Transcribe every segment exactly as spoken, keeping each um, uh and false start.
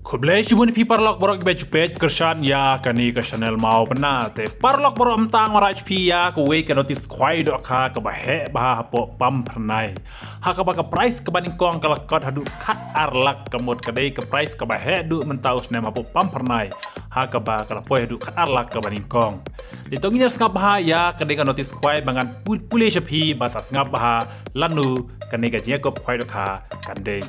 Khublei shibun ïa phi paralok baroh kiba ju peit kyrshan ïa kane ka channel Mawbynna. Te paralok baroh, mynta nga wanrah sha phi ïa kawei ka notice khwai dohkha kaba heh bha hapoh Pamphyrnai, ha kaba ka prize kaba nyngkong ka la kot haduh khatar lak. Ka mut ka dei ka prize kaba heh duh mynta u snem hapoh Pamphyrnai, ha kaba ka la poi haduh khatar lak kaba nyngkong. Te to ngin ïa sngap bha ïa kane ka notice khwai ba ngan pu-, pule sha phi, bad sa sngap bha lano kane ka jingïakob khwai dohkha kan dei.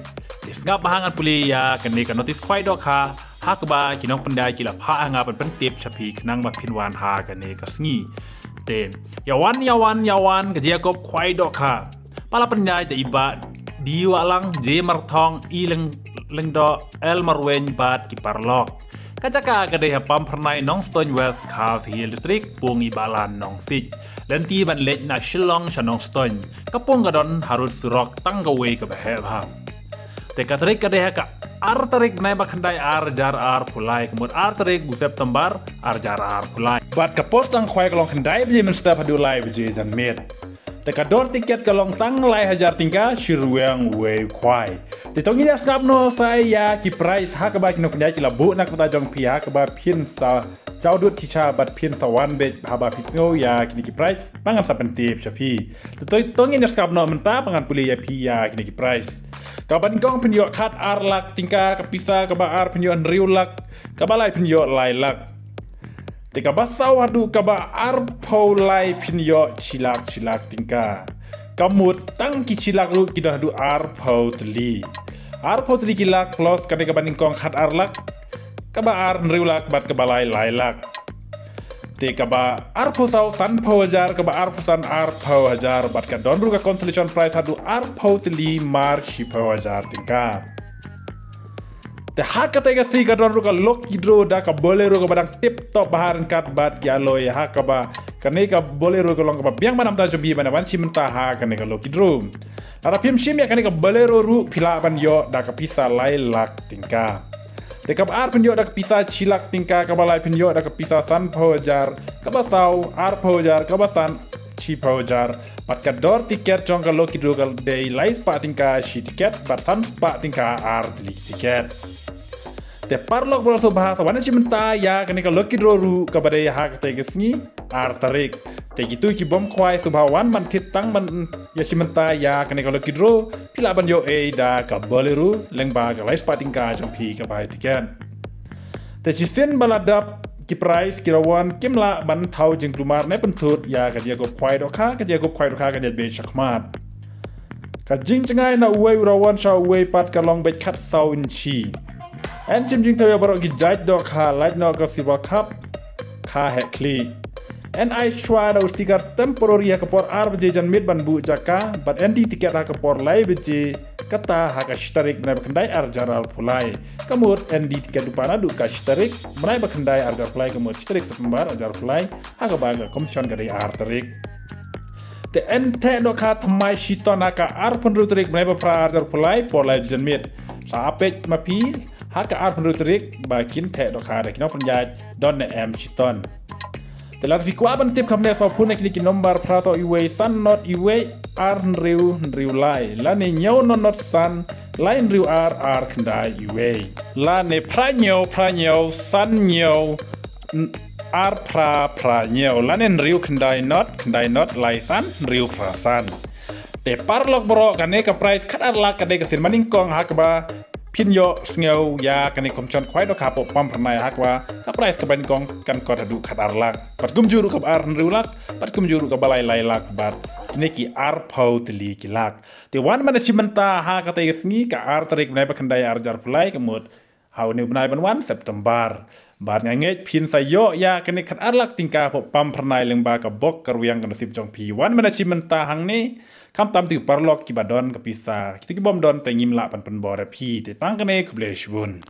Te sngap bha, ngan pule ïa kane ka notice khwai dohkha, ha kaba ki nongpynïaid ki la phah ha nga ban pyntip sha phi khnang ba phin wan ha kane ka sngi. Te ïa wan, ïa wan, ïa wan ka jingïakob khwai dohkha. Ba la pynïaid da i Bah D Wahlang, J Marthong, I Lyng-, Lyngdoh, L Marwein bad ki paralok. Ka jaka ka dei ha Pamphyrnai, Nongstoiñ West, Khasi Hills District, pung i Bahlan Nongsih. Lynti ban leit na Shillong sha Nongstoiñ. Ka pung ka don harud surok tang kawei kaba heh bha. Te ka tarik ka dei ha ka ar tarik bnai ba khyndai, ar hajar arphew lai, ka mut ar tarik u September, ar hajar arphew lai. Bad ka por sdang khwai ka long khyndai baje mynstep haduh lai baje janmiet. Te ka dor tiket ka long tang lai hajar tyngka shi rwiang uwei u khwai. Te to ngin ïa sngap noh sa ïa ki prize ha kaba ki nongpynïaid ki la buh na ka bynta jong phi, ha kaba phin sa jaw dud shisha bad phin sa wan beit haba phi sngew ïa kine ki prize ba ngan sa pyntip sha phi. Te to, to ngin ïa sngap noh mynta ba ngan pule ïa phi ïa kine ki prize. Kaba nyngkong phin ïoh khatar lak tyngka ka pisa, kaba ar phin ïoh hynriew lak, kaba lai phin ïoh lai lak. Te kaba saw haduh kaba arphew lai phin ïoh shi lak, shi lak tyngka. Ka mut tang ki shi lak ruh ki don haduh arphew tylli. Arphew tylli ki lak plus kane kaba nyngkong khatar lak, kaba ar hynriew lak bad kaba lai lai lak. Te kaba arphew saw sanphew hajar, kaba arphew san arphew hajar, bad ka don ruh ka consolation prize haduh arphew tylli mar shiphew hajar tyngka. Te ha katei ka sngi ka don ruh ka lucky draw da ka Bolero kaba dang tip top bha ryngkat bad ki alloy, ha kaba kane ka Bolero ka long kaba biang ba namar jong phi ban wan shim bynta ha kane ka lucky draw. Lada phim shim ïa kane ka Bolero ruh phi lah ban ïoh da ka pisa lai lak tyngka. Te kaba ar phin ïoh da ka pisa shi lak tyngka, kaba lai phin ïoh da ka pisa sanphew hajar, kaba saw arphew hajar, kaba san shiphew hajar. Bad ka dor tiket jong ka lucky draw ka dei lai spah tyngka shi tiket bad san spah tyngka ar tylli tiket. Te paralok baroh sngewbha sa wan shim bynta ïa kane ka lucky draw ruh kaba dei ha katei ka sngi ar tarik. Te kito ki bym khwai sngewbha wan ban thied tang ban ïa shim bynta ïa kane ka lucky draw, phi lah ban ïoh ei da ka Bolero lyngba ka lai spah tyngka jong phi kaba ïa tiket. Te shisien ba la dap ki prize ki rawon kim lah ban thaw jingkulmar ne pynthut ïa ka jingïakob khwai dohkha, ka jingïakob khwai dohkha ka jait beit shakhmat. Ka jingjngai na uwei u rawon sha uwei pat ka long beit khatsaw inchi. Yn shim jingthaw ïa baroh ki jait dohkha, lait noh ka Silver Cup, kha heh khlieh. Yn ai shuwa da u sticker temporary ha ka por ar baje janmiet ban buh jaka, bad yn die tiket ha ka por lai baje, kata ha ka shi tarik bnai ba khyndai ar hajar arphew lai. Ka mut yn die tiket lypa naduh ka shi tarik bnai ba khyndai ar hajar arphew lai, ka mut shi tarik September ar hajar arphew lai, ha kaba ka competition ka dei ar tarik. Te yn theh dohkha thymmai shi ton ha ka arphew hynriew tarik bnai ba phra ar hajar arphew lai, por lai baje janmiet. Sa peit ma phi ha ka arphew hynriew tarik ba kin theh dohkha da ki nongpynïaid don ne em shi ton. Te lada phi kwah ban tip, khamne sngewbha phone na kine ki nombar phra saw uwei san not uwei ar hynriew hynriew lai, lane hynñiew not not san lai hynriew ar ar khyndai uwei, lane phra hynñiew phra hynñiew san hynñiew n-, ar phra phra hynñiew, lane hynriew khyndai not khyndai not lai san hynriew phra san. Te paralok baroh, kane ka prize khatar lak ka dei ka sien banyngkong ha kaba phin ïoh sngew ïa kane ka competition khwai dohkha hapoh Pamphyrnai, ha kaba ka prize kaba nyngkong kan kot haduh khatar lak. Bad kumjuh ruh kaba ar hynriew lak, bad kumjuh ruh kaba lai lai lak, bad kine ki arphew tylli ki lak. Te wan ban shim bynta ha katei ka sngi ka ar tarik bnai ba khyndai ar hajar arphew lai, ka mut ha une u bnai ban wan September. Bad nga ngeit phin sa ïoh ïa kane khatar lak tyngka hapoh Pamphyrnai lyngba ka bok ka rwiang ka nasib jong phi. Wan ban shim bynta hangne, khamtam kito ki paralok kiba don ka pisa, kito ki bym don te ngim lah ban pynbor ïa phi. Te tang kane, khublei shibun.